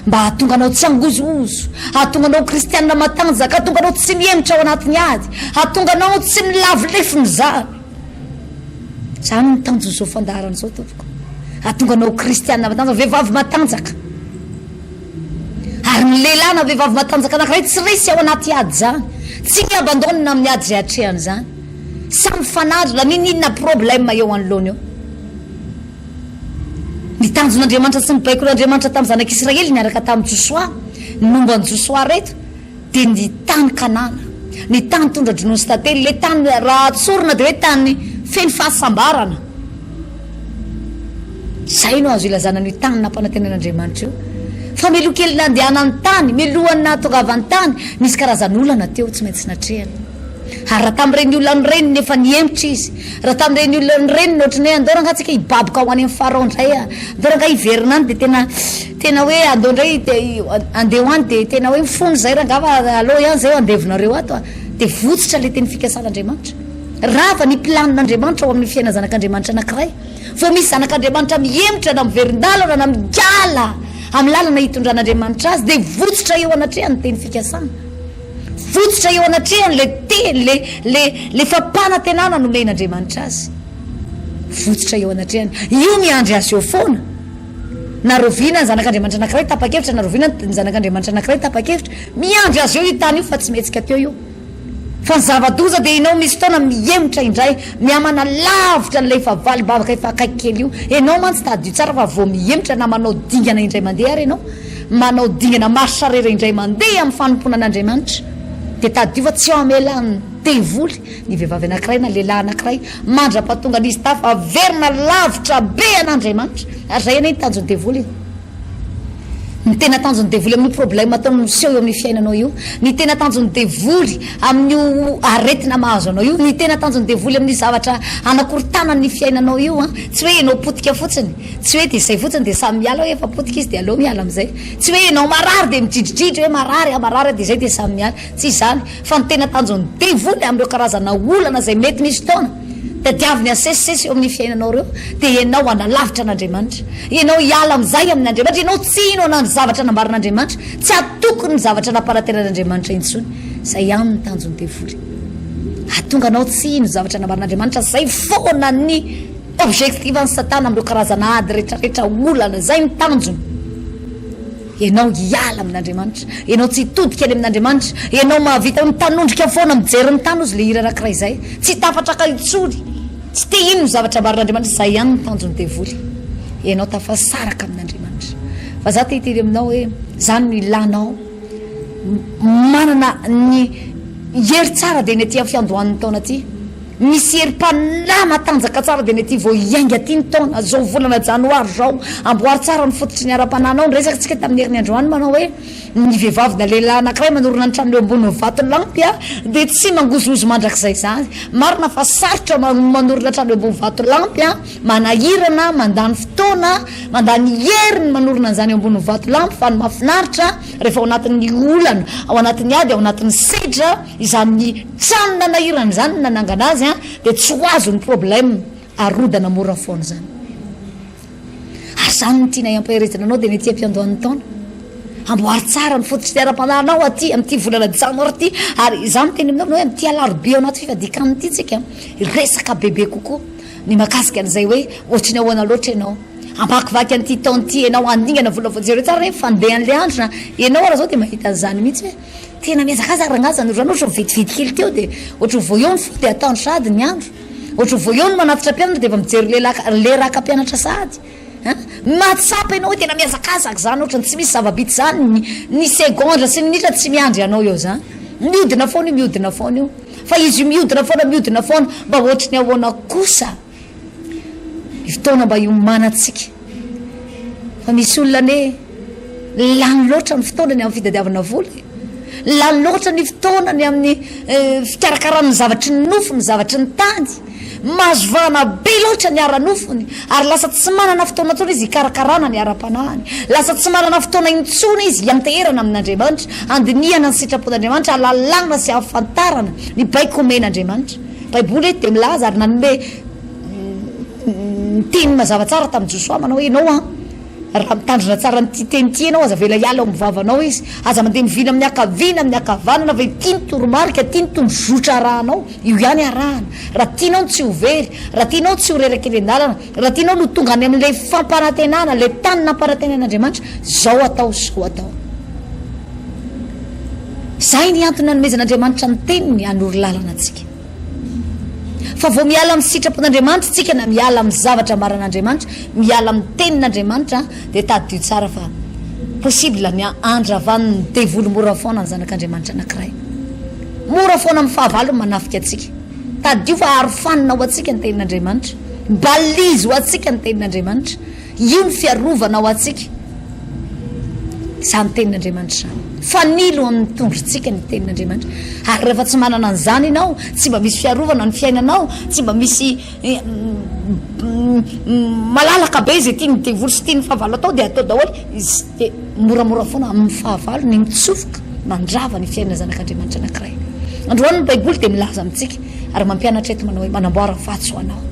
Mba hahatonga anao tsy hangozohozo, hahatonga anao ho kristianina matanjaka, hahatonga anao tsy mihemotra ao anatin'ny ady, hahatonga anao tsy milavo lefona izany. Izany no tanjon'izao fandaharana izao, tompoko. Hahatonga anao ho kristianina matanjaka, vehivavy matanjaka. Ary ny lehilahy na vehivavy matanjaka anankiray tsy resy ao anaty ady izany. Tsy mi-abandonne amin'ny ady izay atrehany izany. Samy mifanadrina, n'inon'inona problème eo anoloany eo. Ny tanjon'Andriamanitra sy ny baikon'Andriamanitra tamin'ny zanak'Israely niaraka tamin'i Josoa, ny momba an'i Josoa ireto, dia ny tany Kanana, ny tany tondra-dronono sy tantely, ilay tany raha tsorina dia hoe tany feno fahasambarana. Izay no azo ilazana an'io tany nampanantenain'Andriamanitra io. Fa mialoha kely nandehanany tany, mialohan'ny nahatongavany tany, nisy karazan'olana teo tsy maintsy natrehana. Ary raha tamin'ireny olona ireny no efa nihemotra izy, raha tamin'ireny olona ireny no ohatran'ny hoe andao rangaha tsika hibaboka ho any amin'ny Farao indray a, andao rangaha hiverina any dia tena tena hoe andao indray andeha ho any dia tena hoe mifona izay rangaha fa aleo ihany izay ho andevonareo ato a, dia votsotra ilay teny fikasan'Andriamanitra. Rava ny planin'Andriamanitra ao amin'ny fiainan'ny zanak'Andriamanitra anankiray. Vao misy zanak'Andriamanitra mihemotra na miverin-dalana na miala amin'ny lalana hitondran'Andriamanitra azy dia votsotra eo anatrehany ny teny fikasana. Votsotra eo anatrehany ilay teny, ilay, ilay, ilay fampanantenana nomen'Andriamanitra azy. Votsotra eo anatrehany. Io miandry azy eo foana. Na rahoviana ny zanak'Andriamanitra anankiray tapa-kevitra, na rahoviana ny zanak'Andriamanitra anankiray tapa-kevitra, miandry azy eo io tany io fa tsy mihetsika teo io. Fa ny zava-doza dia ianao misy fotoana mihemotra indray, mihamana lavitra an'ilay efa valim-bavaka efa akaiky kely io. Ianao mantsy tadidio tsara fa vao mihemotra na manao dingana indray mandeha ary ianao, manao dingana marche arrière indray mandeha amin'ny fanompoana an'Andriamanitra, dia tadidio fa tsy hamelan'ny devoly ny vehivavy anankiray na lehilahy anankiray mandra-pahatongan'izy tafaverina lavitra be an'Andriamanitra. Ary izay anie ny tanjon'ny devoly e. Ny tena tanjon'ny devoly amin'io problème ataony miseho eo amin'ny fiainanao io, ny tena tanjon'ny devoly amin'io aretina mahazo anao io, ny tena tanjon'ny devoly amin'ny zavatra anakorontanany ny fiainanao io an, tsy hoe ianao potika fotsiny, tsy hoe dia izay fotsiny dia samy miala hoe efa potika izy dia aleo miala amin'izay, tsy hoe ianao marary dia midridridridry hoe marary aho marary aho dia izay dia samy miala, tsy izany fa ny tena tanjon'ny devoly amin'ireo karazana olana izay mety misy fotoana tadiaviny asesisesy eo amin'ny fiainanao ireo dia ianao hanalavitra an'Andriamanitra, ianao hiala amin'izay amin'Andriamanitra, ianao tsy hino ana ny zavatra nambaran'Andriamanitra, tsy hatoky ny zavatra nampanantenan'Andriamanitra intsony. Izay ihany ny tanjon'ny devoly. Hahatonga anao tsy hino zavatra nambaran'Andriamanitra, izay foana ny objectif an'i Satana amin'ireo karazana ady rehetrarehetra, olana, izay ny tanjony. Ianao hiala amin'Andriamanitra, ianao tsy hitodika any amin'Andriamanitra, ianao mahavita mitanondrika foana mijery ny tany hozy le hira anankiray izay, tsy tafatraka intsony, tsy te hino ny zavatra ambaran'Andriamanitra, izay ihany ny tanjon'ny devoly, ianao tafasaraka amin'Andriamanitra. Fa za te hiteny aminao hoe, zany no ilanao manana ny hery tsara dia ny aty amin'ny fiandohan'ny taona aty. Misy herim-panahy matanjaka tsara dia ny aty vao hiainga aty ny taona, zao volana janoary zao. Amboary tsara ny fototry ny ara-panahinao. Niresaka tsika tamin'ny heriny androany manao hoe ny vehivavy na lehilahy anankiray manorina ny tranony eo ambonin'ny vatolampy dia tsy mangozohozo mandrakizay izany. Marina fa sarotra manorina trano eo ambony vatolampy, manahirana, mandany fotoana, mandany hery ny manorina an'izany eo ambonin'ny vatolampy fa ny mahafinaritra rehefa ao anatin'ny olana, ao anatin'ny ady, ao anatin'ny sedra izany Trano nanahirana izany ny nanangana azy an, dia tsy ho azo ny problème, arodana mora foana izany. Ary izany no tianay ampaherezana anao dia ny aty am-piandohan'ny taona. Amboary tsara ny fototry ny ara-panahinao aty amin'ity volana janoary ity, ary izaho miteny aminao hoe amin'ity alarobia ao anaty fifadian-kanina ity tsika, hiresaka bebe kokoa ny mahakasika an'izay hoe ohatry ny ahoana loatra ianao. Hamakivaky an'ity taona ity ianao, handingana volana vao jereo tsara hoe fandehan'ilay andro na ianao ara izao dia mahita an'izany mihitsy hoe Tena mihazakazaka rangaha zany ohatrany ohatra vetivety kely teo dia ohatry ny vao eo ny fo dia atoandro sahady ny andro, ohatry ny vao eo ny manatitra mpianatra dia efa mijery le le raka mpianatra sahady an! Mahatsapa ianao hoe tena mihazakazaka zany ohatry ny tsy misy zava-bita zany ny ny segondra sy ny minitra tsy miandry anao eo zany, mihodina foana io mihodina foana io fa izy io mihodina foana mihodina foana mba ohatry ny ahoana kosa Ny fotoana mba hiomanantsika. Fa misy olona anie lany loatra ny fotoanany amin'ny fitadiavana vola e. Lany loatra ny fotoanany amin'ny eh, fikarakarana ny zavatry ny nofo, ny zavatry ny tany. Mahazo vahana be loatra ny ara-nofony ary lasa tsy manana fotoana intsony izy hikarakarana ny ara-panahiny. Lasa tsy manana fotoana intsony izy hianteherana amin'Andriamanitra, handinihana ny sitrapon'Andriamanitra, hahalalana sy hahafantarana ny baiko omen'Andriamanitra. Baiboly eto dia milaza ary nanome ny teny mazava tsara tamin'i Josoa manao hoe ianao an, raha mitandrina tsara an'ity teny ity ianao, aza avela hiala ao amin'ny vavanao izy, aza mandeha mivily amin'ny ankavia na amin'ny ankavanana fa ity ny toromarika, ity ny tondrozotra arahanao, io ihany arahana. Raha tianao ny tsy ho very, raha tianao ny tsy ho reraka eny an-dalana, raha tianao ny ho tonga any amin'ilay fampanantenana, ilay tany nampanantenain'Andriamanitra, izao atao, izao atao. Izay ny antony nanomezan'Andriamanitra ny teniny hanoro lalana antsika. Fa vao miala amin'ny sitrapon'Andriamanitra isika na miala amin'ny zavatra amaran'Andriamanitra, miala amin'ny tenin'Andriamanitra dia tadidio tsara fa possible ny handravan'ny devoly mora foana ny zanak'Andriamanitra anankiray. Mora foana amin'ny fahavalo ny manafika antsika. Tadidio fa arofanina ho antsika ny tenin'Andriamanitra. Balise ho antsika ny tenin'Andriamanitra. Io ny fiarovana ho antsika. Izany tenin'Andriamanitra izany. Fanilo amin'ny tondrontsika ny tenin'Andriamanitra. Ary rehefa tsy manana an'izany ianao, tsy mba misy fiarovana ny fiainanao, tsy mba misy eh, malalaka be izay tian'ny devoly sy tian'ny fahavalo atao dia atao daholo. Dia moramora foana amin'ny fahavalo ny mitsofoka mandrava ny fiainana zanak'Andriamanitra anankiray. Androany ny Baiboly dia milaza amintsika ary mampianatra eto manao hoe manamboara vatsy ho anao.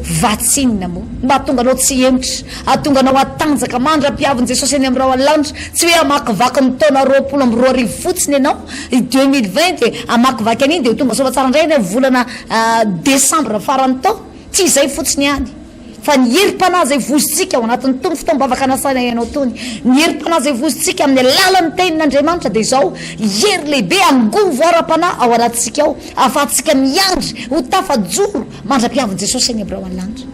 Vatsy inona moa? Mba hahatonga anao tsy hihemotra, hahatonga anao hatanjaka mandra-piavin'i Jesosy eny amin'ny rahona lanitra. Tsy hoe hamakivaky ny taona 2020 fotsiny ianao, 2020 dia hamakivaky an'iny dia ho tonga soamantsara indray any amin'ny volana desambra faran'ny taona. Tsy izay fotsiny ihany, fa ny herim-panahy izay vozintsika ao anatin'itony fotoam-bavaka anasanay anao itony, ny herim-panahy izay vozintsika amin'ny alalan'ny Tenin'Andriamanitra dia izao, hery lehibe, angovo ara-panahy ao anatintsika ao, ahafahantsika miandry ho tafajoro Mandra-piavin'i Jesosy any amin'ny rahona lanitra.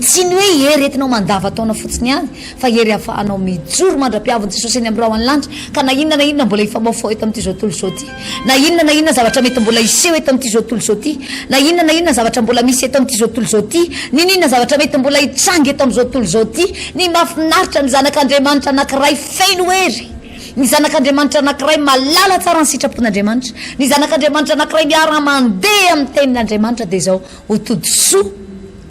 Tsy ny hoe hery entinao mandavan-taona fotsiny ihany, fa hery ahafahanao mijoro mandra-piavin'i Jesosy any amin'ny rahona lanitra, ka na inona na inona mbola hifamaofao eto amin'ity izao tontolo izao ity, na inona na inona zavatra mety mbola hiseho eto amin'ity izao tontolo izao ity, na inona na inona zavatra mbola misy eto amin'ity izao tontolo izao ity, n'inon'inona zavatra mety mbola hitranga eto amin'izao tontolo izao ity, ny mahafinaritra ny zanak'Andriamanitra anankiray feno hery. Ny zanak'Andriamanitra anankiray mahalala tsara ny sitrapon'Andriamanitra, ny zanak'Andriamanitra anankiray miara-mandeha amin'ny tenin'Andriamanitra dia izao, ho tody soa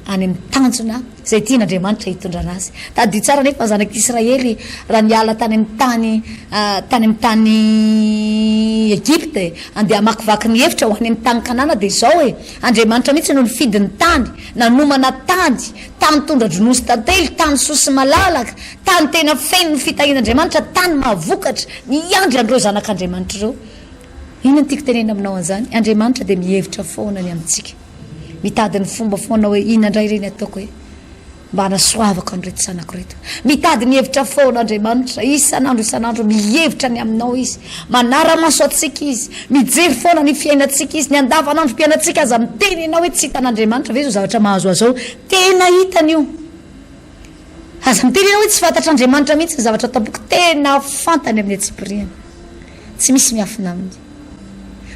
any amin'ny tanjona izay tian'Andriamanitra hitondrana azy. Tadidio tsara anefa ny zanak'Israely raha niala tany amin'ny tany tany amin'ny tany Egypta e, handeha hamakivaky ny efitra ho any amin'ny tany Kanana dia izao e, Andriamanitra mihitsy no nifidy ny tany, nanomana tany, tany tondra-dronono sy tantely, tany soa sy malalaka, Tany tena feno ny fitahian'Andriamanitra, tany mahavokatra, miandry an'ireo zanak'Andriamanitra ireo. Inona no tiako tenenina aminao an'izany? Andriamanitra dia mihevitra foana ny amintsika. Mitady ny fomba foana hoe inona indray ireny ataoko e? Mba hanasoavako an'ireto zanako ireto. Mitady ny hevitra foana Andriamanitra, isan'andro isan'andro mihevitra ny aminao Izy. Manara-maso antsika Izy, mijery foana ny fiainantsika Izy, ny andavanandrom-piainantsika aza miteny ianao hoe tsy hitan'Andriamanitra ve izao zavatra mahazo azy izao? Tena hitany io. Aza miteny ianao hoe tsy fantatr'Andriamanitra mihitsy ny zavatra ato am-poko, tena fantany amin'ny antsipiriany. Tsy misy miafina aminy.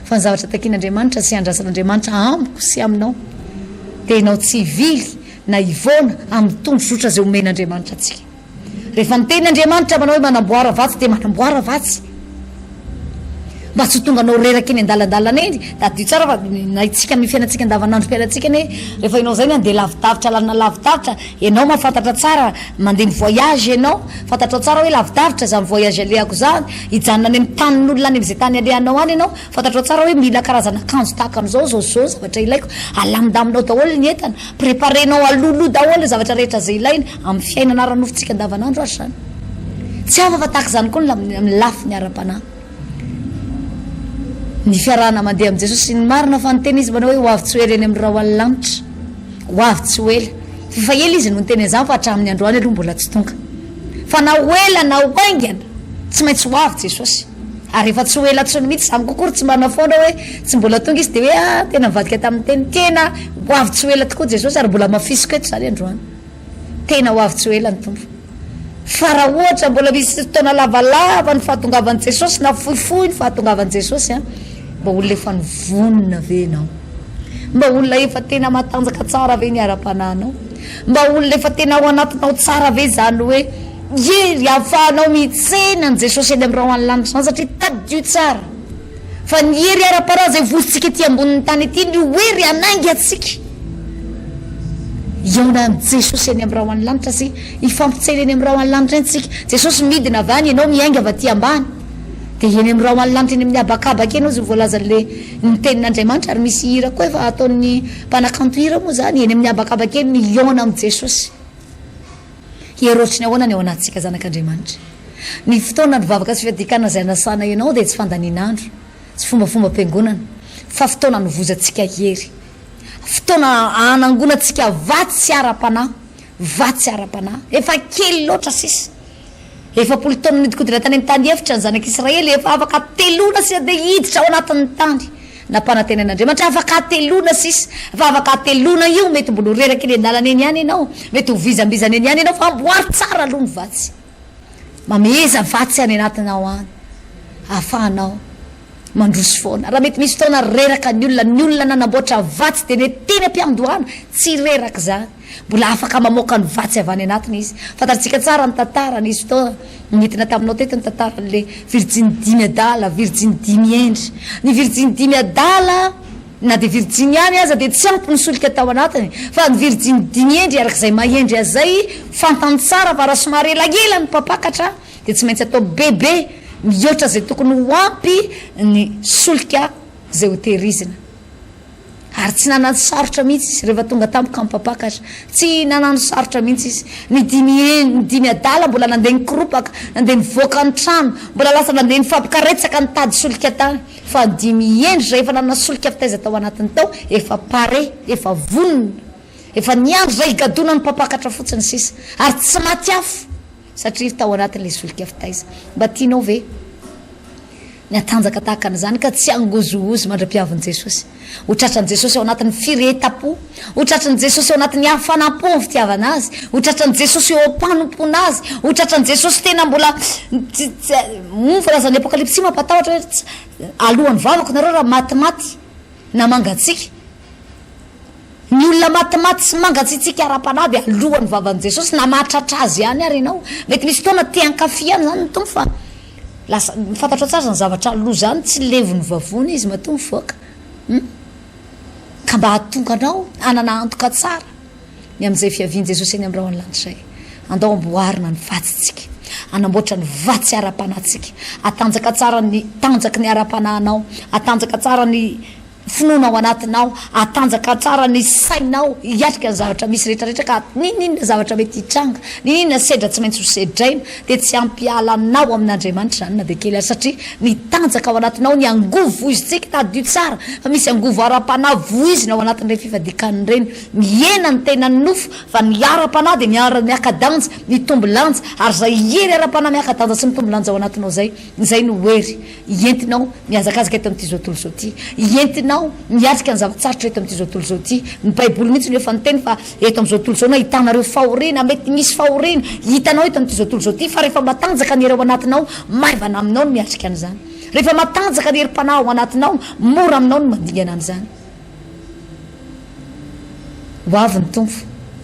Fa ny zavatra takian'Andriamanitra sy andrasan'Andriamanitra amiko sy aminao dia ianao tsy hivily na hivaona amin'ny tondrozotra izay omen'Andriamanitra antsika. Rehefa miteny Andriamanitra manao hoe manamboara vatsy dia manamboara vatsy. Mba tsy ho tonga anao reraka eny an-dalandalana eny. Tadidio tsara fa na isika amin'ny fiainantsika andavanandrom-piainantsika anie, rehefa ianao izay ny handeha lavidavitra lalana lavidavitra, ianao mahafantatra tsara mandeha mi-voyage ianao, fantatrao tsara hoe lavidavitra izany voyage alehako izany, hijanona any amin'ny tanin'olona any amin'izay tany alehanao any ianao, fantatrao tsara hoe mila karazana akanjo tahaka an'izao, izao sy izao ny zavatra ilaiko, alamindaminao daholo ny entana, preparer-nao alohaloha daholo ny zavatra rehetra izay ilaina amin'ny fiainana ara-nofontsika andavanandro ary izany. Tsy hafa fa tahaka izany koa ny amin'ny lafiny ara-panahy. Ny fiarahana mandeha amin'i Jesosy, ny marina fa niteny Izy manao hoe ho avy tsy ho ela eny amin'ny rahona lanitra. Ho avy tsy ho ela. F'efa ela Izy no niteny an'izany fa hatramin'ny androany aloha mbola tsy tonga. Fa na ho ela na ho haingana, tsy maintsy ho avy Jesosy. Ary efa tsy ho ela intsony mihitsy, za kokoa ry tsy manafoana hoe tsy mbola tonga Izy dia hoe ah tena nivadika tamin'ny teny. Tena ho avy tsy ho ela tokoa Jesosy ary mbola hamafisiko eto izany androany. Tena ho avy tsy ho ela ny Tompo. Fa raha ohatra mbola misy fotoana lavalava ny fahatongavan'i Jesosy na fohifohy ny fahatongavan'i Jesosy an, mba olona efa nivonona ve ianao? Mba olona efa tena matanjaka tsara ve ny ara-panahinao? Mba olona efa tena ao anatinao tsara ve izany hoe hery ahafahanao mitsena an'i Jesosy eny amin'ny rahona ny lanitra izany satria tadidio tsara fa ny hery ara-panahy izay vosintsika ety ambonin'ny tany ety no hery hanainga antsika hihaona amin'i Jesosy eny amin'ny rahona ny lanitra sy hifampitsena eny amin'ny rahona ny lanitra eny tsika. Jesosy midina avy any, ianao miainga avy aty ambany. Dia eny amin'ny rahona ny lanitra eny amin'ny habakabaka eny hozy ny voalazan'le ny tenin'Andriamanitra ary misy hira koa efa ataon'ny mpanakanto hira moa izany eny amin'ny habakabaka eny mihaona amin'i Jesosy. Hery ohatry ny ahoana ny ao anatintsika zanak'Andriamanitra? Ny fotoana ny vavaka sy fiadikana izay anasana ianao dia tsy fandaniana andro, tsy fombafombam-piangonana, fa fotoana anovozantsika hery. Fotoana anangonantsika vatsy ara-panahy, vatsy ara-panahy. Efa kely loatra sisa. 40 taona nihodinkodina tany amin'ny tany efitra ny zanak'Israely, efa afaka hateloana sisa dia hiditra ao anatin'ny tany nampanantenain'Andriamanitra. Afaka hateloana sisa, fa afaka hateloana io mety mbola ho reraka eny an-dalana eny ihany ianao, mety ho vizambizana eny ihany ianao, fa amboary tsara aloha ny vatsy. Mameheza vatsy any anatinao any, ahafahanao mandroso foana. Raha mety misy fotoana reraka ny olona, ny olona nanamboatra vatsy dia ny teny am-piandohana tsy reraka izany. Mbola afaka mamoaka ny vatsy avy any anatiny izy. Fantatsika tsara ny tantara, nisy fotoana nentina taminao teto ny tantaran'ilay virjiny dimy adala, virjiny dimy hendry. Ny virjiny dimy adala na dia virjiny ihany aza dia tsy ampy ny solika tao anatiny, fa ny virjiny dimy hendry araka izay maha hendry azy izay, fantany tsara fa raha somary elaela ny mpampakatra dia tsy maintsy atao bebe mihoatra izay tokony ho ampy ny solika izay ho tehirizina. Ary tsy nanano sarotra mihitsy izy rehefa tonga tampoka ny mpampakatra. Tsy nanano sarotra mihitsy izy. Ny dimy eny, ny dimy adala mbola nandeha nikoropaka, nandeha nivoaka ny trano, mbola lasa nandeha nifampikaretsaka nitady solika tany. Fa ny dimy hendry izay efa nanana solika fitaiza tao anatiny tao, efa pare, efa vonona, efa niandry izay higadona ny mpampakatra fotsiny sisa. Ary tsy maty afo satria tao anatin'ilay solika fitaiza. Mba tianao ve? Ny hatanjaka tahaka an'izany ka tsy hangozohozo mandra-piavin'i Jesosy. Ho tratran'i Jesosy ao anatin'ny firehetam-po. Ho tratran'i Jesosy ao anatin'ny hafanam-po amin'ny fitiavana Azy. Ho tratran'i Jesosy eo am-panompoana Azy. Ho tratran'i Jesosy tena mbola moa voalazan'ny Apokalypsy mampatahotra hoe alohan'ny vavako nareo raha matimaty na mangatsiaka. Ny olona matimaty sy mangatsiatsiaka ara-panahy dia alohan'ny vavan'i Jesosy na mahatratra azy ihany ary ianao. Mety misy fotoana te hankafy ihany izany ny Tompo fa lasa fantatrao tsara izany zavatra aloha izany tsy levon'ny vavony izy matoa mivoaka. Hum. Ka mba hahatonga anao hanana antoka tsara ny amin'izay fiavian'i Jesosy eny amin'ny rahon'ny lanitra izay. Andao amboarina ny vatsitsika. Hanamboatra ny vatsy ara-panahintsika. Hatanjaka tsara ny tanjaky ny ara-panahinao. Hatanjaka tsara ny. finoana ao anatinao, hatanjaka tsara ny sainao hiatrika ny zavatra misy rehetra rehetra ka n'inon'inona zavatra mety hitranga, n'inon'inona sedra tsy maintsy ho sedraina dia tsy hampiala anao amin'Andriamanitra izany na dia kely aza satria ny tanjaka ao anatinao, ny angovo voizintsika, tadidio tsara fa misy angovo ara-panahy voizina ao anatin'ireny fifadian-kanina ireny, mihena ny tenan'ny nofo fa ny ara-panahy dia miara miaka-danja, mitombo lanja ary izay hery ara-panahy miaka-danja sy mitombo lanja ao anatinao izay, izay no hery Entinao mihazakazaka eto amin'ity izao tontolo izao ity. Entinao miatrika ny zava-tsarotra eto amin'ity izao tontolo izao ity. Ny Baiboly mihitsy no efa niteny fa eto amin'izao tontolo izao no ahitanareo fahoriana, mety misy fahoriana hitanao eto amin'ity izao tontolo izao ity, fa rehefa matanjaka ny hery ao anatinao, maivana aminao ny miatrika an'izany. Rehefa matanjaka ny herim-panahy ao anatinao, mora aminao ny mandingana an'izany. Ho avy ny Tompo,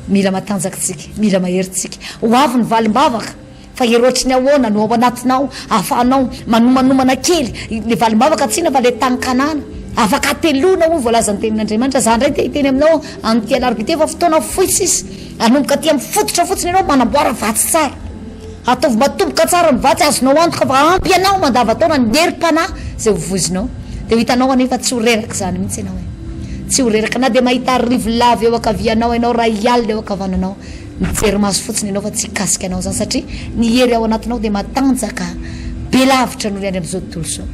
mila matanjaka tsika, mila mahery tsika. Ho avy ny valim-bavaka. Fa hery ohatry ny ahoana no ao anatinao ahafahanao manomanomana kely le valim-bavaka tsy inona fa le tany kanana afaka ateloana hoy voalazan'ny tenin'Andriamanitra za ndray te hiteny aminao amin'ity alarobia ity fa fotoana fohy sisa hanomboka aty amin'ny fototra fotsiny ianao manamboara vatsy tsara ataovy matomboka tsara ny vatsy azonao antoka fa ampy anao mandava-taona ny herim-panahy izay ho voizinao dia ho hitanao anefa tsy ho reraka izany mihitsy ianao e tsy ho reraka na dia mahita arivo lava eo ankavianao ianao ray alina eo ankavananao Mijery maso fotsiny ianao fa tsy hikasika anao izany satria ny hery ao anatinao dia matanjaka be lavitra noho ny any amin'izao tontolo izao.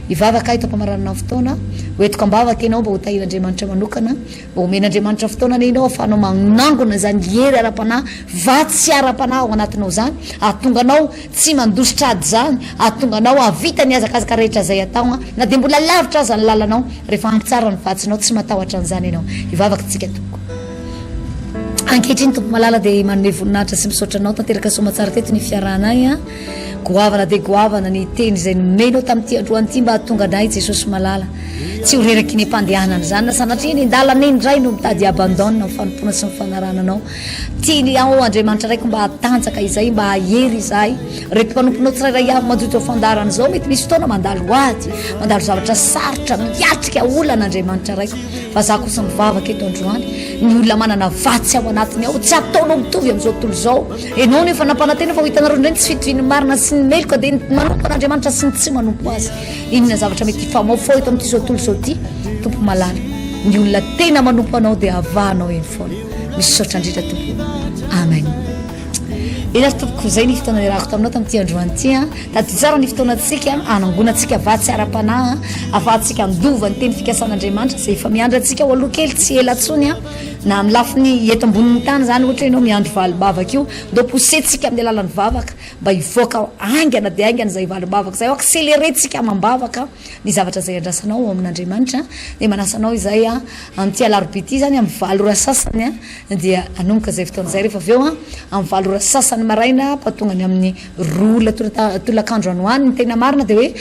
Hivavaka aho eto am-pamaranana ny fotoana, ho entiko am-bavaka ianao mba ho tahian'Andriamanitra manokana, mba homen'Andriamanitra fotoana anie ianao ahafahanao manangona izany hery ara-panahy, vatsy ara-panahy ao anatinao izany, hahatonga anao tsy mandositra ady izany, hahatonga anao hahavita ny hazakazaka rehetra izay atao, na dia mbola lavitra aza ny lalanao, rehefa ampy tsara ny vatsinao, tsy matahotra an'izany ianao. Hivavaka isika tompoko. Ankehitriny Tompo malala dia manome voninahitra sy misaotra anao tanteraka soamatsara teto ny fiarahanay a. Goavana dia goavana ny teny izay nomenao tamin'ity androany ity mba hahatonga anay Jesosy malala. Tsy ho reraky ny am-pandehanana izany na sanatria ny an-dalana eny indray no mitady abandon ny fanompoana sy ny fanarahana anao. Tiany aho Andriamanitra Raiko mba hatanjaka izay mba hahery izahay. Reto mpanomponao tsirairay avy manjohy izao fandaharana izao mety misy fotoana mandalo ady, mandalo zavatra sarotra, miatrika olana Andriamanitra Raiko. Fa za kosa mivavaka eto androany, ny olona manana vatsy ao anatiny ao, tsy ataonao mitovy amin'izao tontolo izao. Ianao no efa nampanantena fa ho hitanareo indray ny tsy fitovian'ny marina sy ny meloka, dia ny manompo an'Andriamanitra sy ny tsy manompo Azy. Inona zavatra mety hifamaofao eto amin'ity izao tontolo izao ity, Tompo malala? Ny olona tena manompo Anao dia avahanao eny foana. Misaotra indrindra Tompo. Amen. Eny ary tompoko, izay ny fotoana niarahako taminao tamin'ity androany ity. Tadidio tsara ny fotoanantsika hanangonantsika vatsy ara-panahy, ahafahantsika handova ny teny fikasan'Andriamanitra izay efa miandry antsika ao aloha kely tsy ela intsony, na amin'ny lafiny eto ambonin'ny tany izany, ohatra hoe ianao miandry valim-bavaka io, ndao pousser-tsika amin'ny alalan'ny vavaka mba hivoaka haingana dia haingana izay valim-bavaka izay, accélérer-tsika amam-bavaka ny zavatra izay andrasanao ao amin'Andriamanitra, dia manasa anao izay amin'ity alarobia ity izany amin'ny valo ora sasany dia hanomboka izay fotoana izay, rehefa avy eo amin'ny valo ora sasany maraina mpahatonga ny amin'ny roa ora tolakandro any ho any. Ny tena marina dia hoe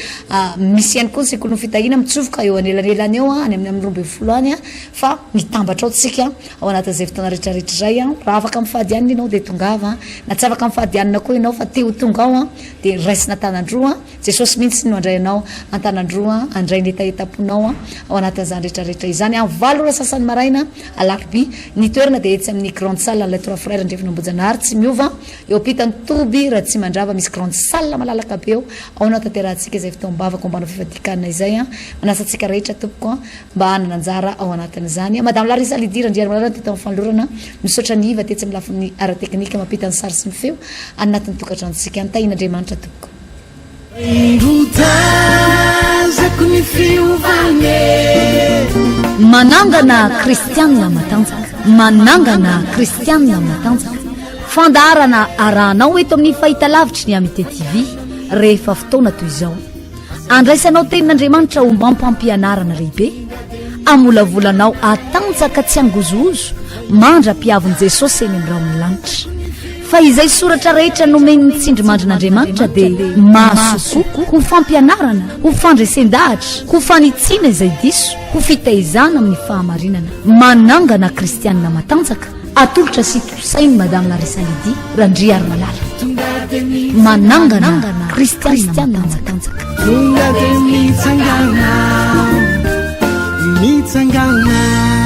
misy ihany koa ny sekolin'ny fitahiana mitsofoka eo anelanelany eo any amin'ny amin'ny 12 any fa mitambatra ao tsika ao anatin'izay fotoana rehetra rehetra izay. Raha afaka mifady hanina ianao dia tongava, na tsy afaka mifady hanina koa ianao fa te ho tonga ao dia raisina an-tanan-droa. Jesosy mihitsy no handray anao an-tanan-droa, handray ny hetahetam-ponao ao anatin'izany rehetra rehetra izany. Amin'ny valo ora sasany maraina, alarobia, ny toerana dia etsy amin'ny grande salle an'ilay Trois Frères Andrefana Ambohijanahary, tsy miova, eo ampitan'ny toby Ratsimandrava, misy grande salle malalaka be eo, ao no hahatanterahantsika izay fotoam-bavaka ombanao fifadian-kanina izay. Manasa antsika rehetra tompoko mba hanana anjara ao anatin'izany. Madame Larissa Lydie Randriarimalala no teto amin'ny fanolorana. Misaotra an'i Iva tetsy amin'ny lafiny ara-teknika mampita ny sary sy ny feo anatin'ny tokantranontsika. Tahian'Andriamanitra tompoko. Indrotazako ny fiovana e. Manangana kristianina matanjaka. Manangana kristianina matanjaka. Fandaharana arahanao eto amin'ny fahitalavitry ny Amitié TV rehefa fotoana toy izao. Andraisanao tenin'Andriamanitra ombam-pampianarana lehibe, amolavolanao hatanjaka tsy hangozohozo mandra-piavin'i Jesosy eny amin'ny rahon'ny lanitra. Fa izay soratra rehetra nomen'ny tsindrimandrin'Andriamanitra dia mahasoa kokoa ho fampianarana, ho fandresen-dahatra, ho fanitsiana izay diso, ho fitaizana amin'ny fahamarinana. Manangana kristianina matanjaka. Atolotra sy tontosain'i Madame Larissa Lydie Randriarimalala. Manangana kristianina matanjaka. Tonga dia mitsangana, mitsangana.